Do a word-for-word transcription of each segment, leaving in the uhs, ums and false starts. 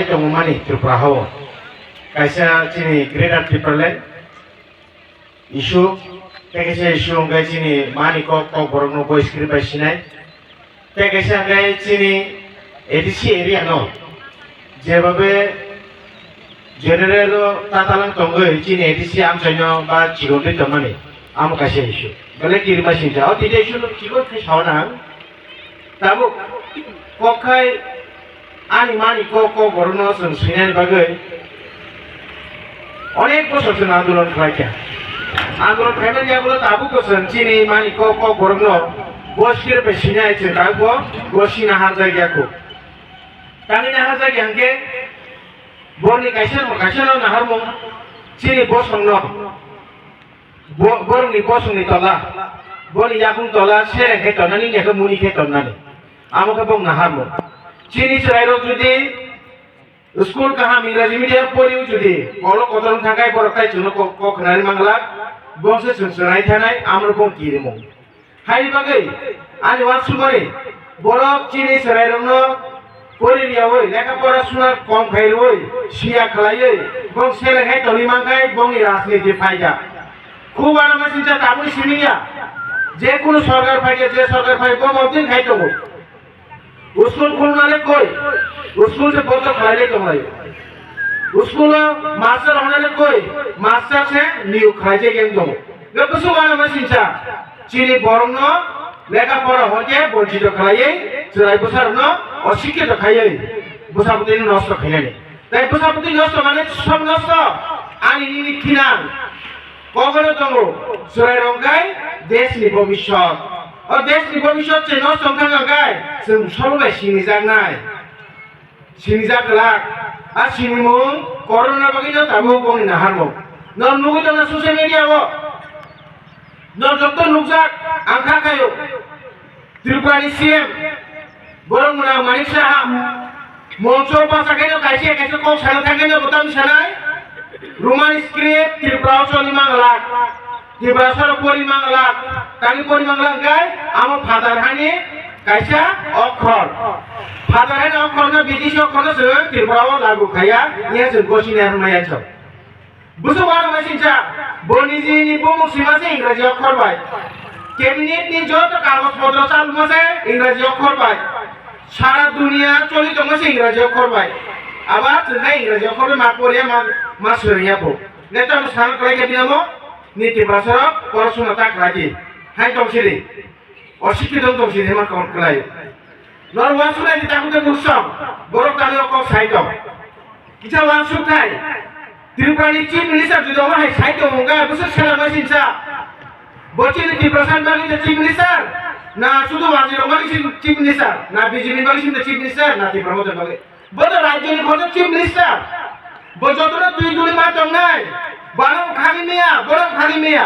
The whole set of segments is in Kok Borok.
Tongmani Tripura hao kaisa chini Greater Tipraland issue, tei kaisa issue hwnkhe chini mani kok, kokborokno bo script bai sinai. Tei kaisa hwnkhe chini A D C area no jebabe general o tatalang tongwi chini A D C amchaino ba chikon twi tongmani, amo kaisa issue. Belai kirima sinja. O tita issue no chikon khe sauna ang. Tabuk kok khai ani mani kok, kokborokno chwng swinani bagwi onek bosor chwng andolon khlai kha. Andolon khaimani yagulo tabukbo chwng chini mani kok, kokborokno bo script bai sinai chwng tabukbo bo sina harjak ya kho. Tangwi naharjak ya hwnkhe borni kaisa, kaisano naharmung chini bosongno. Bo-, borokni bosongni tola, boni yakung tola sere khe tonani, nokhe muni khe tonani. Amo khe bong naharmung. Chini chwrairok jodi school kaham Ingraji medium poriwi jodi kolok kotor wng thangkhai borok tai chwngno kok, kok khnani manglak, bongse chwng chwrai thanai, amoro bong kirimung. Haini bagwi ani uansukmani borok chini chwrairokno pori riyaui, lekha pora suna kom khairwi, siya khlaiwi, bong sere hai tongwi mankhai bongni rajniti phaikha. Khub uanamasingcha tabuk simi ya, je kunu sorkar phaikha, je sorkar phai bo mobdin khai tongo. School khulnale koi, school se bondo khlaile tonglai. School o master honale koi, master se niyok khlaijak yang tongo. Bwswk uanamasingcha chini borokno lekha pora hoite bonchito khlaiwi, chwrai bwsarokno osikkhito khaiwi, bwsa bwtwino nosto khainani. Tai bwsa bwtwi nosto mane sob nosto, ani nini khinang. Kokno tongo, chwrairok khai deshni bobishyot. O deshni bobishyot se nosto wng thang kha khai, chwng sobo bai sinijaknai. Sinijak glak. A sinimung corona bagwino tabuk bongni naharmung. Norok nugwi tongna social media o. Norok joto nukjak, ang kha khaio. Tripura ni C M, borok mwnang Manik Saha, mongso basa khe no kaisa kaisa kok sana thang khe no bwtang sanai, Roman script Tripura o choli manglak, Tripura soro pori manglak, tani pori manglak hwnkhe amo phatar hani kaisa okhor, phatar hani okhor no B T C okhor no chwng Tripura o lagu khaiya, iya chwng gosini hwnmaya chwng. Busu wano masingcha, bo nijini bumung sima se Ingraji okhor bai. Cabinet ni joto kagoj potro chalma se Ingraji okhor bai. Sara dunia choli tongma se Ingraji okhor bai. Aba chwngkha Ingraji okhor bai ma poriya ma, ma swrwngya bo. Neta no sana kwlai khe binamo niti basarok porosuna ta khlai di. Hai tong sidi. Osikhi dong tong sidi ma kok kwlai. Nor wansuk nai di takhuk de muksong. Borok tani o kok sai tong. Kisa wansuk thai. Tripura ni Chief Minister jodi omo hai sai tong wngkha, bwswk sela mai sinsa. Bo chini Tiprasa ni bagwi se Chief Minister? Na sudu wanjwi rok bagwi se Chief Minister? Na B J P ni bagwi se Chief Minister? Na Tipra Motha ni bagwi? Bo to rajyo ni khoroksa Chief Minister. Bo jotono twi tuli ma tongnai. Bo ano khagwi maya, bono khagwi maya.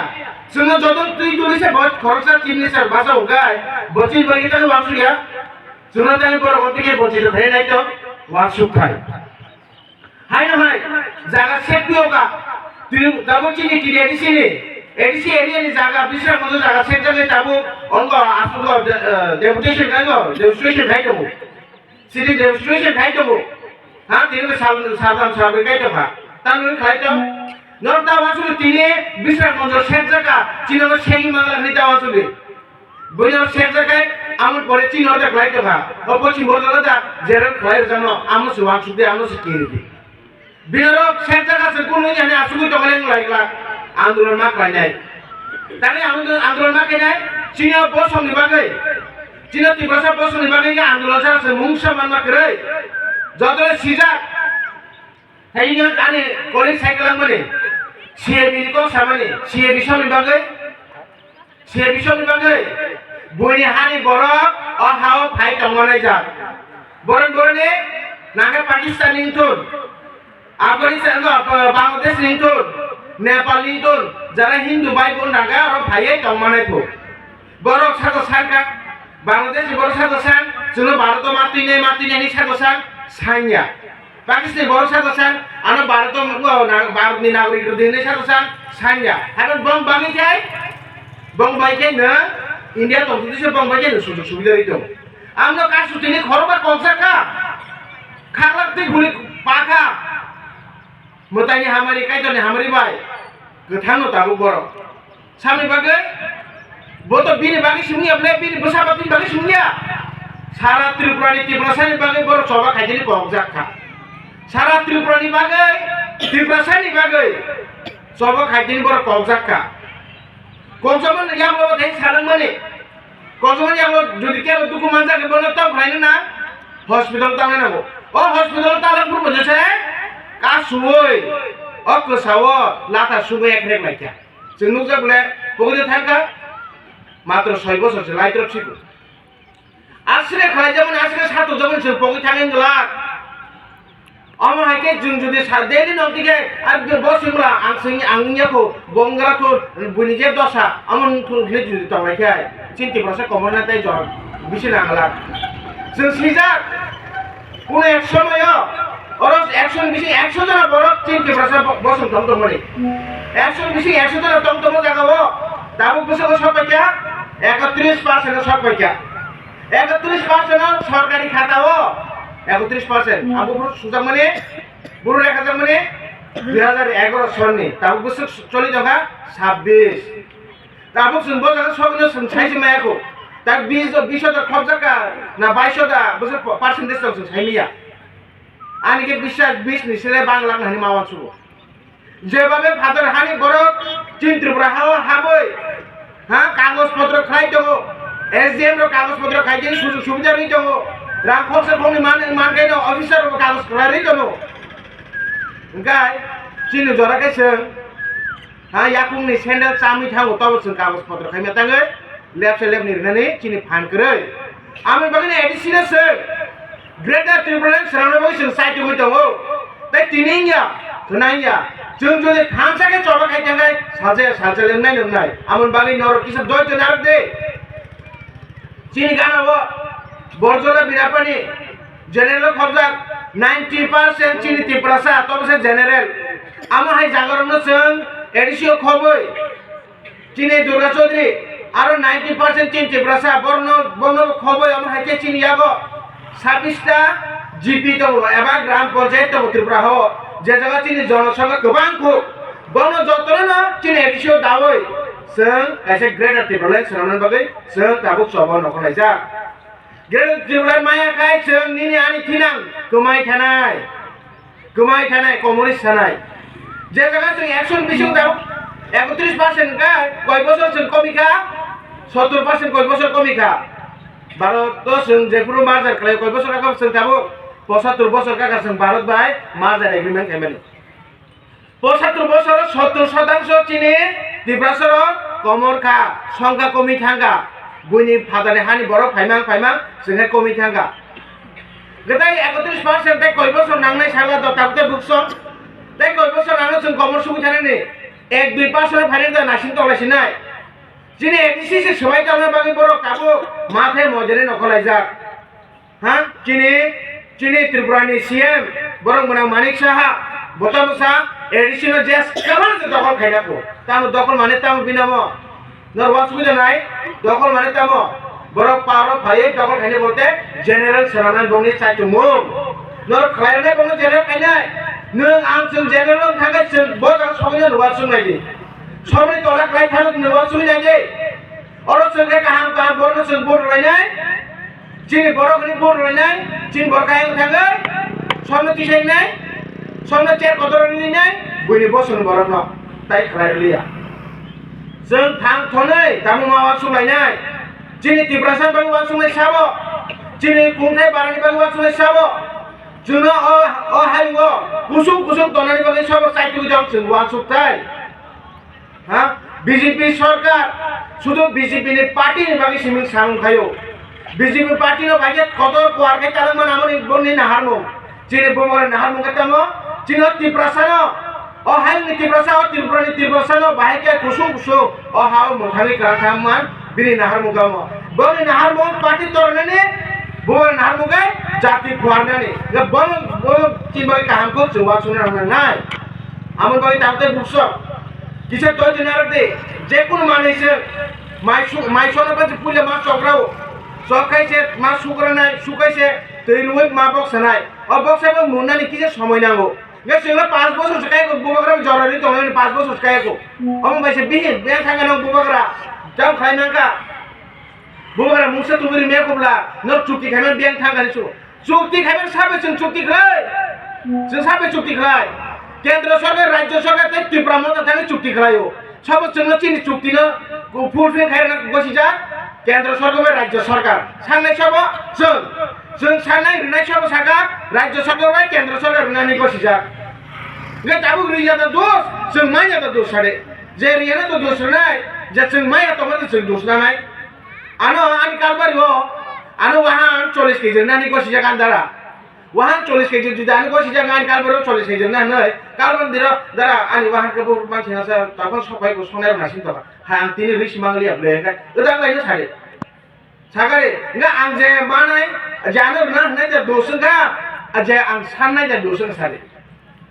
Chwngno jotono twi tuli se bo khoroksa Chief Minister basa wngkha. Bo chini bagwi tani wansuk ya. Chwngno tani borok tike bo chini thai nai to wansuk thai. Haino hai, jaga set piyoka. Tini, tabuk chini tini A D C ni, A D C area ni jaga, Bisramganj jaga set jagwi tabuk, ongo, aswk, eh, deputation khai tongo, demonstration khai tongo. Sini demonstration khai tongo. Ha, tini sal, sal, sal, sal, khai tongkha. Tamo khlai tong. Norok ta wansuk tini Bisramganj set jaga, chini no segi mangla ni ta wansuk di. Buino sengsa kai, amon pore chini order khlai tongkha. O pochim borok da, jera khlai rwjakno, amo se wansuk de, amo se kiri di. Binorok sengsa ka se kunu yani asugwi tongale nglai glak. Andolon ma khlainai. Tani andolon, andolon ma khainai, chini o bosongni bagwi. Chini o Tiprasa bosongni bagwi ya andolon sa se mungsa manma kwrwi. Jotole sijak. Tei ani colleague sai kwlangmani, C A B ni kok samani, C A B songni bagwi, C A B songni bagwi, buini hani borok o hao phai tongma naijak. Borok boroni nangkhe Pakistan ni wngthun, Afghanistan, no, Bangladesh ni wngthun, Nepal ni wngthun, jara Hindu bai bo nangkhe oro phaiwi tongma naiphu. Borok saka sanka, Bangladesh ni borok saka san, chwngno Bharat o ma twinai, ma twinai hinwi saka san, sanya. Pakistan borok saka san, ano Bharat o, na-, Bharat ni nagorik rok hinwi saka san, sanya. Haikhe bong bagwi khai, bong bai khe no India tongthok se bong bai khe no sujog subida ri tong. Amno kasu tini khorokba kokjak kha. Khaklak twi buli Pakha mwtaini hamari, Kaitorni hamari bai kwthangno tabuk borok. Samni bagwi? Bo to bini bagwi simi ya, bini bwsa ba bini bagwi simi ya. Sara Tripura ni Tiprasa ni bagwi borok choba khaitini kokjak kha. Sara Tripura ni bagwi, Tiprasa ni bagwi choba khaitini borok kokjak kha. Kokjak man ya bo thai salang mani. Kokjak man ya bo jodi kebo duku manjak bono tong khlaina na hospital tangnai nango. O hospital talang pur mujhe se ka suoi o kwsao lata sugwi ekrek laikya. Chwng nukjak bole pogidi thangkha, matro soi bosor se laitrop siku. Asre khlaijakmani, asre satukjakmani chwng pogwi thangwi glak. Omo hai khe chwng jodi sa daily nong tikhe, ar bo swngla ang swngya, ang wngya kho, bo wngya kho, buini je dosa, omo nung thung hwnwi jodi tong lai khe, chini Tiprasa komorna tei jora bisi nang glak. Chwng sijak, kuno ek somoyo, oro ekso ni bising ekso jona borok chini Tiprasa bo-, bosong tong tongmani. Ekso ni bising ekso jona tong tongma jaga o tabuk bwswk o sok paikha, ekotris percent o sok paikha. Ekotris percent o sorkari khata o, ekotris percent. Abo buru sujakmani, buru lekhajakmani dui hajar egaroh sonni. Tabuk bwswk choli tongkha sabbish. Tabuk chwng bo jaga sokno chwng saisi maya kho. Tak bis, bis da khobjak ka, na bais da, bwswk percentage tong chwng sai maya. Ani khe bisa bis ni sele bang lakh hani ma wansugo. Jebabe phatar hani borok chini Tripura hao haboi, ha, kagoj potro khlai tongo, S D M rok kagoj potro khai khe sujug subida rwi tongo, rang khoksa khokni man, man khe no officer rok kagoj khlai rwi tongo. Hwnkhe chini jora khe chwng, ha, yakungni sandal chamwi thango, tobo chwng kagoj potro khaima tangwi lepsa lepni rwnani chini phan kwrwi. Amoni bagwino A D C no chwng Greater Tipraland swnamna bagwi chwng chaitugwi tongo. Tei tini wngya, khwna wngya. Chwng jodi thansa khe choba khai thangkhe salsa ya salsa le wngnai no wngnai. Amoni bagwi norok kisa doito narwk de. Chini gana o Borjola Binapani general o khobjak ninety percent chini Tiprasa, tobo se general. Amo hai jaga rokno chwng A D C o khobwi chini Durga Chaudhary aro ninety percent chini Tiprasa, borno, borno khobwi amo hai khe chini yago sabbish ta G P tongo eba gram panchayat tongo Tripura o, je jaga chini jonosongkha kwbang kho. Bono jotono no chini A D C o dawi chwng kaisa Greater Tipraland swnamna bagwi chwng tabuk choba nokho laijak. Greater Tipraland maya khai chwng nini ani thinang kwmai thanai, kwmai thanai, komorwi sanai. Je jaga chwng ekso ni bising tabuk ekotris percent kha, koi bosor chwng komi kha, sottor percent koi bosor komi kha. Bharat o chwng jephuru merger khlai koi bosor kha chwng tabuk pochattor bosor kha chwng Bharat bai merger agreement khaimani. Pochattor bosoro sottor sotangsho chini Tiprasarok komor kha, songkha komi thangkha, buini phatarni hani borok phaimang phaimang chwngkhe komi thangkha. Gwnai ekotris percent tei koi bosor nangnai sala do tabuk tei buksong tei koi bosor nangno chwng komor sugwi thanani ek dui percent phainani do naising tonglasinai. Chini A D C se swbai tongna bagwi borok tabuk mathai moidani nokho laijak. Ha? Chini, chini Tripura ni C M, borok mwnang Manik Saha, bo tamo sa A D C no je kwbangma je dokol khaina kho. Tamo dokol mane tamo binamo? Nor wasugwi da nai, dokol mane tamo? Borok power o phaiwi dokol khaina bolte general swnamnai bongni chaitumung. Nor khlai rwnai bongno general khainai. Nwng ang chwng general wng thangkhe chwng bo jaga sogwi no wasung nai di. Somni tola khlai thangkhe nwng wasung nai di. Oro chwng khe kaham kaham borokno chwng vote rwlainai, chini borok hwnwi vote rwlainai, chini borok ayang thangwi somno tisainai, somno chair kotor rwlainai, buini bosongni borokno tai khlai rwliya. Chwng thang thonwi tamo ma uansuk lainai, chini Tiprasa bagwi uansuknai sabo, chini kungthai barani bagwi uansuknai sabo, chwngno o, o hayungo kusung kusung tonani bagwi sabo chaitugwi jok chwng uansuk thai. Ha? B J P sorkar, sudu B J P ni party ni bagwi siming samung khaio. B J P party no bai khe kotor kuar khe chalokma nangmani bongni naharmung. Chini bongni naharmung khe tamo, chini o Tiprasa no, o hayung ni Tiprasa, o Tripura ni Tiprasa no bahai khe kusung kusung o ha o mwthangwi kwrak kha man bini naharmung kamo. Bongni naharmung party tornani, bongni naharmung khe jati kuarnani. Bono, bono chini bagwi kaham khe chwng uansukna nangnai. Amoni bagwi tabuk tei buksong kisa doi din arok di, je kunu manwi se mai su-, mai sona pa puila ma chokrao, chok khai se ma sukranai, sukai se twi rwui ma bok sanai. O boksa bo mwnani kisa somoi nango. Hwnkhe chwngno panch bochor se kayako, bubagra jorani tongnani panch bochor se kayako. Omo bai se bihik beng thangkha nang bubagra. Jam khlai mankha. Bubagra mungsa tuburi me kubla. No chukti khaimani beng thangkha ni su. Chukti khaimani sabe chwng chukti khlai. Chwng sabe chukti khlai. Kendra sarkar, rajya sarkar tei Tipra Motha thangwi chukti khlaio. Sabo chwngno chini chuktino fulfill khai rwna gosijak kendra sarkar bai rajya sarkar. Sangnai sabo chwng, chwng sangnai rwnai sabo saka rajya sarkar bai kendra sarkar rwnani gosijak. Hwnkhe tabuk rwya da dos, chwng manya da dos sade. Je rwya da dos rwnai, je chwng manya tongma da chwng dos rwnai. Ano ani kalbari o, ano wahan chollish kg rwnani gosijak andara. Wahan chollish kg jodi ani gosijak ani kalbari o chollish kg rwna hwnwi, kalbari diro dara ani wahan khe bo mansi hasa tokon sopai bo sonai rwna sin tokha. Ha, ang tini risi mangliya ble hwnkhe, wdang laino sade. Sakare, hwnkhe ang je manai, je ano rwna hwnai je dos wngkha, je ang sannai je dos wngkha sade.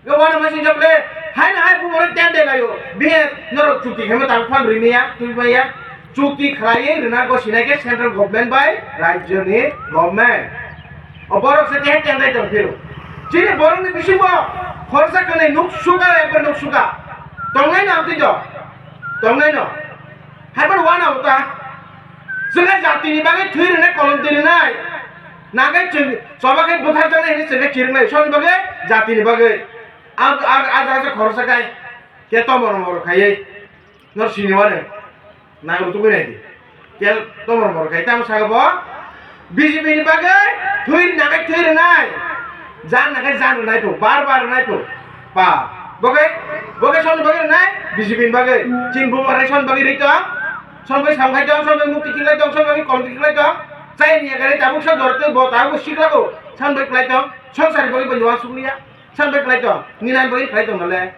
Hwnkhe wano masi jok le, haino hai bubagra tendai laio, bihe norok chukti khaima tabuk phan rwimaya, tubimaya, chukti khlaiwi rwna gosinai khe central government bai rajyoni government. O borok se kehe tendai tong phiro. Chini borokni bisingo khoroksa kwnwi nuk suka, ekbar nuk suka. Tongnai no amtwi do. Tongnai no. Haiphano wana uta. Chwngkhe jatini bagwi thwi rwnai, kolom twi rwnai. Nagai chwng choba khe bwthar janai hwnwi chwngkhe chirwnai. Soni bagwi, jatini bagwi. Ang, ang, ang, ang khoroksa kai. Khe tomor moro khaiwi. Nor sini wano. Nang rw tugui nai di. Kel tomor mor khai tamo saka bo. B J P ni bagwi thwi nakai thwi rwnai. Jan nakai jan rwnai pho. Bar bar rwnai pho. Pa. Bokai, bokai soni bagwi rwnai. B J P ni bagwi. Chin bubagra soni bagwi rwi tong. Soni bagwi sam khai tong, soni bagwi mukti kiklai tong, soni bagwi kolom kiklai tong. Chai ni yakarwi tabuk sa dor twi bo tabuk sikla bo. Soni bagwi klai tong. Sonsari bagwi bo yuan sukliya. Sani bai khlai tong, nini bagwi khlai tong nole.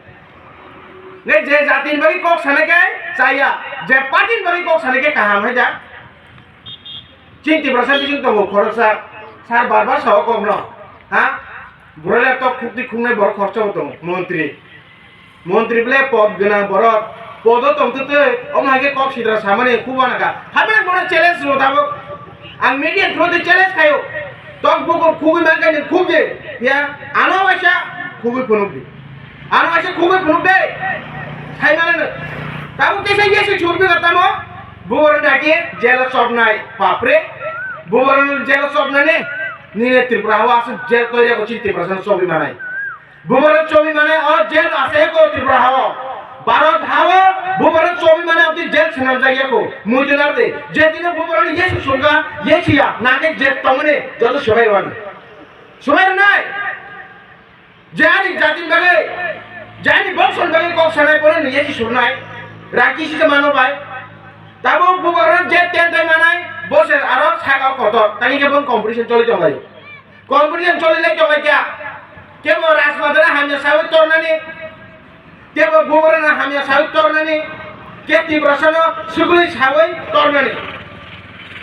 Nge je jatini bagwi kok sanai khe chaya, je party ni bagwi kok sanai khe kaham hai da. Chini Tiprasa bising tongo khoroksa, sar bar bar sao kok no. Ha? Broiler tok khukti khungnai borok khoroksa bo tongo, montri. Montri ble pod gwnang borok, podo tongtwtwi, omo hai khe kok sidra samani khuk wana kha. Hamya bono challenge rw tabuk. Ang media through twi challenge khaio. Tok bukur khugwi mankha ni khuk de. Ya, ano waisa khugwi phunuk di. Ano waisa khugwi phunuk de. Sai mano no. Tabuk kisa yesi churbi ga tamo. Bubagra naki jelo chopnai papre. Bubagra jelo chopnani. Nini Tripura hawa asuk jel toiya ko chini Tripura san chobi manai. Bubagra chobi mane o jel ase ko Tripura hao. Bharat hao bubagra chobi mane abdi jel swnam jagya ko. Muitu narde. Je dine bubagra ni yesi sunga, yesi ya, nake je tongmani joto subai wan. Subai rwnai. Je ani jatin bagwi, je ani bongson bagwi kok sanai bono ni yesi surnai. Rang kisi se mano bai. Tabo bubagra je ten tai manai, bose aro saka kotor. Tani ke bong competition choli tonglaio. Competition choli lai tonglaikha. Kebo Rajmadana hamya sawi tornani, kebo Bubagrana hamya sawi tornani, ke Tiprasano sugui sawi tornani.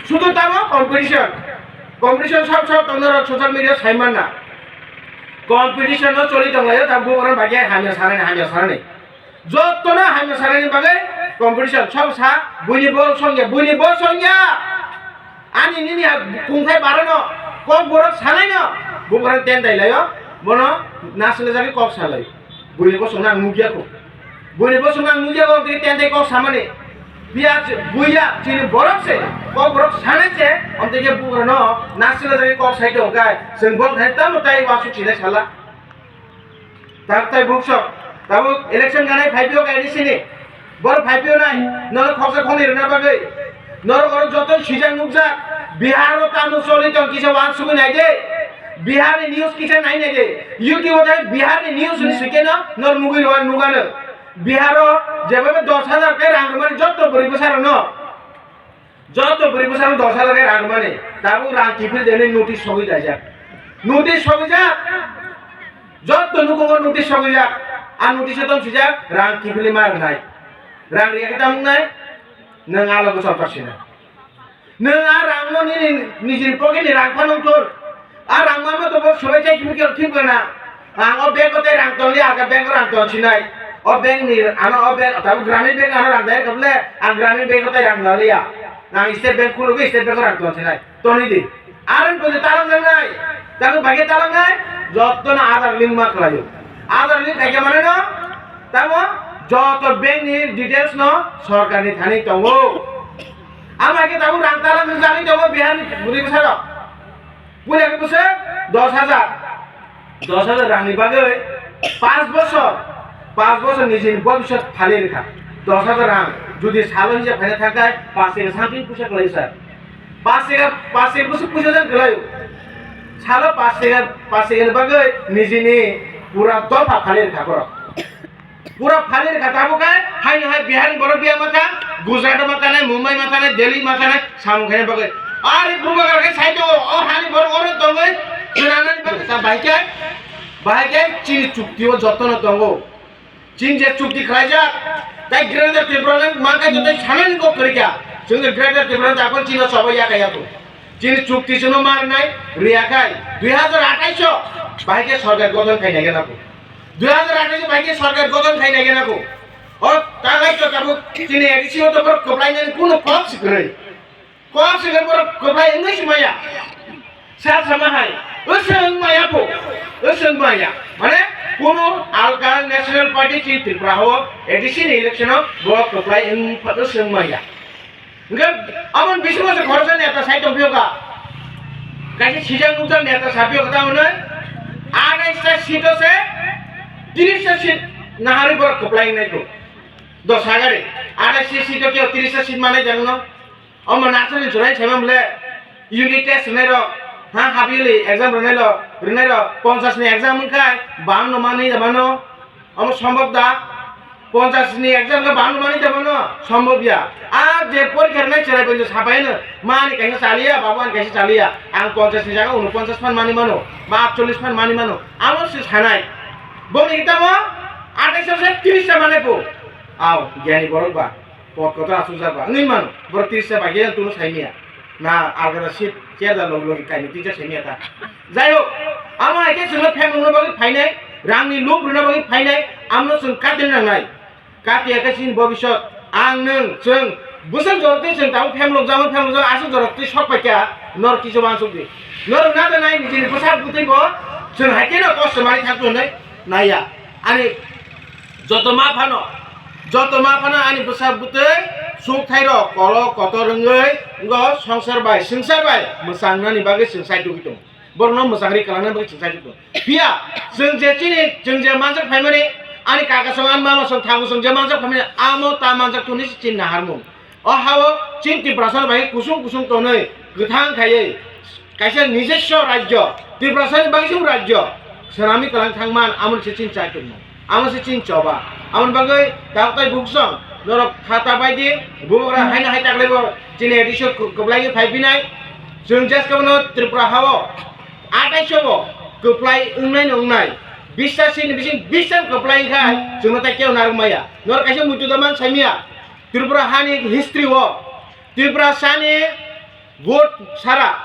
Sudu tamo competition. Competition sab sab tongna rok social media sai manna. Competition no choli tonglaio, ta Bubagrana bagya hamya sanani, hamya sanani. Jotono hamya sanani bagwi competition. Sobo sa, buini bol songya, buini bol songya. Ani nini ha kungthai barano, kok borok sanaino, bubagra ten dai laio, bono nasilajagwi kok salai. Buini bosongno ang nukya kho. Buini bosongno ang nukya kho, tei ten dai kok samani. Biya buya chini borok se, kok borok sanai se, omtike bubagrano nasilajagwi kok sai tongkha, chwng bol khai tamo tai wasu chinai sala. Tak tai buksok. Tabuk election ganai phaiphio kaini sini. Bor phaiphio nai. Norok khorsa khoni rwna bagwi. Norok oro joto sijak nukjak. Bihar o tamo choli tong kisa wansugwi nai de. Bihar ni news kisa nai nai de. YouTube o thai Bihar ni news ni sikeno nor mugwi rwan nugano. Bihar o jebebe dos hajar ke rang rwmani joto bwrwi bwsarokno. Joto bwrwi bwsano dos hajar khe rang mani, tabuk rang kiphil de hinwi notice sogwi laijak. Notice sogwijak. Joto nukhungo notice sogwijak. A notice o tong swijak, rang kiphilwi ma rwnai. Rang riyakhe tamo wngnai? Nwng a logo chorkar sinai. Nwng a rangno nini nijini pocket ni rang phano wngthun. A rang manma to bo swbai chai kiphil kiphil thik gana. Ang o bank o tei rang tong li, aga bank o rang tong sinai. O bank ni, ano o bank, tabuk Gramin Bank ano rang dai kable, ang Gramin Bank o tei rang la liya. Ang State Bank khulugwi State Bank o rang tong sinai. Toni di. Aroni pwdwi talang jaknai, tamo bagwi talangnai, jotono Aadhaar link ma khlaio. Aadhaar link khaikhe mane no, tamo joto bank ni details no sorkar ni thani tongo. Amo hai khe tabuk rang talang jani tongo Bihar ni bwrwi bwsarok. Puila khe bwswk dos hajar. Dos hajar rangni bagwi panch bosor, panch bosor nijini bobiswt phalwi rwkha. Dos hajar rang jodi salo hisab khaina thangkhe panch teka something puisa kwlai sir. Panch teka, panch teka bwswk puisa jan kwlaio. Salo panch teka, panch teka ni bagwi nijini pura dopha phalwi rwkha borok. Pura phalwi rwkha tabuk khe, haino hai Bihar ni borok biya ma thang, Gujarat ma thanai, Mumbai ma thanai, Delhi ma thanai, samung khaina bagwi. Ari bubagra khe sai tongo, o hani borok oro tongwi, chwranani bagwi sa bahai khe, bahai khe chini chukti o jotono tongo. Chini je chukti khlaijak, tai Greater Tipraland man khe joto sanani kok kwrwi kha. Chwng je Greater Tipraland tai aphano chini sobo ya kha ya bo. Chini chukti chwngno ma rwnai, rwya khai, dui hajar athais o bahai khe sorkar gothon khainai khe nabo. Dui hajar athais o bahai khe sorkar gothon khainai khe nabo. O tagai to tabuk chini A D C o to borok kwplainani kuno kok si kwrwi. Kok si kwrwi borok kwplai wngwi si maya. Sa sama hai, wswng maya pho, wswng maya. Mane kuno alka National Party chini Tripura o A D C ni election o borok kwplai wng-, wswng maya. Hingke aboni bisingo se khoroksa neta sai tongphio kha. Kaisa sijak nukjak neta saphio kha, tamoni athais ta seat o se tiris ta seat naharwi borok kwplai wngnai kho. Dos hagari athais ta seat o khe tiris ta seat manai jangno. Omo nasani churai saimam le unit test rwnai rok, ha, half yearly exam rwnai rok, rwnai rok ponchas ni exam wngkha bahanno manwi jamano. Omo sombhob da? Ponchas ni exam khe bahanno manwi tongmano? Sombhob ya. A je porikha rwnai chwrai bai sapai no, ma ani kaisa chaliya, babu ani kaisa chaliya. Ang ponchas ni jaga unoponchas phan manwi mano, ba atchollis phan manwi mano. Amo se sanai. Boni hitamo athais se tiris ta manai po. Ao, giyani borok ba. Pot kotor asukjak ba wngwi mano. Borok tiris ta bai khe tongno saimanya. Na algada seat chair da logi logi kainwi tisa saimanya ta. Jai hok, amo hai khe chwngno phem rwna bagwi phainai, rangni lob rwna bagwi phainai, amno chwng katina nangnai. Katiya khe chini bobisot, ang nwng, chwng, bwswk jorotwi chwng tabuk phem lokjagwi, phem lokjagwi, aswk jorotwi sok paikha, norok kisu wansukdi. Norok na ta nai nijini bwsa bwtwi bo, chwng hai kheno kosto manwi thangkhu hwnwi naiya. Ani joto ma phano, joto ma phano ani bwsa bwtwi suk thairok kolok kotor wngwi, ngo songsar bai, swngchar bai mwchangnani bagwi chwng sai tugwi tongo. Borokno mwchangri kwlangnani bagwi chwng sai tugwi tongo. Phiya chwng je chini, chwng je manjak phaimani, ani kaka song, ani mama song, thango song je manjak phaimani, amo ta manjak thuni se chini naharmung. O hao chini Tiprasa bai kusung kusung tonwi kwthang khaiwi kaisa nijoswo rajyo, Tiprasani bagwi se rajyo swnamwi kwlang thangman, amoni se chini chaitukmung, amo se chini choba. Amoni bagwi tabuk tai buksong norok kha ta bai di, bubagra haino hai taklaibo chini A D C o kwplaiwi phai phinai. Chwng jeskabano Tripura hao athais o kwplai wngnai no wngnai, bish ta seat ni bising bish ta kwplai khai chwngno tai kebo narwk maya. Norok kaisa muitu da man saimanya. Tripura hani history o, Tiprasani vote sara,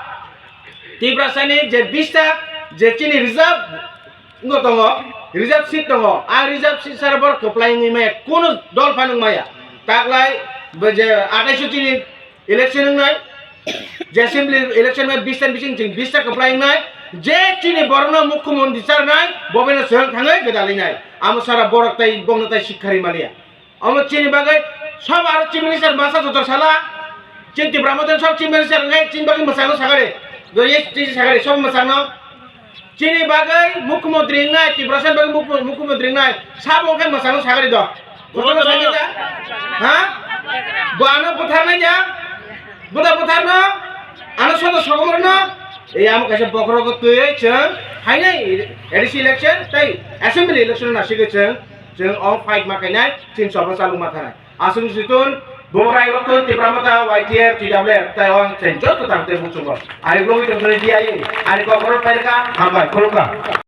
Tiprasani je bish ta je chini reserve wngwi tongo, reserve seat tongo, a reserve seat sara borok kwplai wngwi maya, kunu dol phano wng maya. Taklai bo je athais o chini election wngnai, je assembly election bai bish ta ni bising chwng bish ta kwplai wngnai, je chini borokno mukhyamantri charwnai, bo beno chwng thangwi gwdalwi nai. Amo sara borok tai bongno tai sikha ri maliya. Omo chini bagwi sob aro chief minister masa joto sala. Chini Tipra Motha sob chief minister wngkhe chini bagwi mwchangno sakari. Doriye chini sakari sob mwchangno. Chini bagwi mukhyamantri wngnai, Tiprasa bagwi mukhy-, mukhyamantri wngnai. Sabo wngkhe mwchangno sakari do. Jotono sakari da? Ha? Bo ano butharnai da? Buda butharno? Ano soto sokomorno? Ei amo kaisa bokhorogo twiwi chwng phainai A D C election tei assembly election nasigwi chwng Chwng o fight ma khainai, chini choba chalok ma thanai. Aswk chwng tun, Bumra Elok tun, Tipra Motha, Y T F, T W F, tei o ang chwng joto tang tei buchungo. Ari bwrwi tong tong D I E, ani kokoro pairwkha, hambai, khulumkha.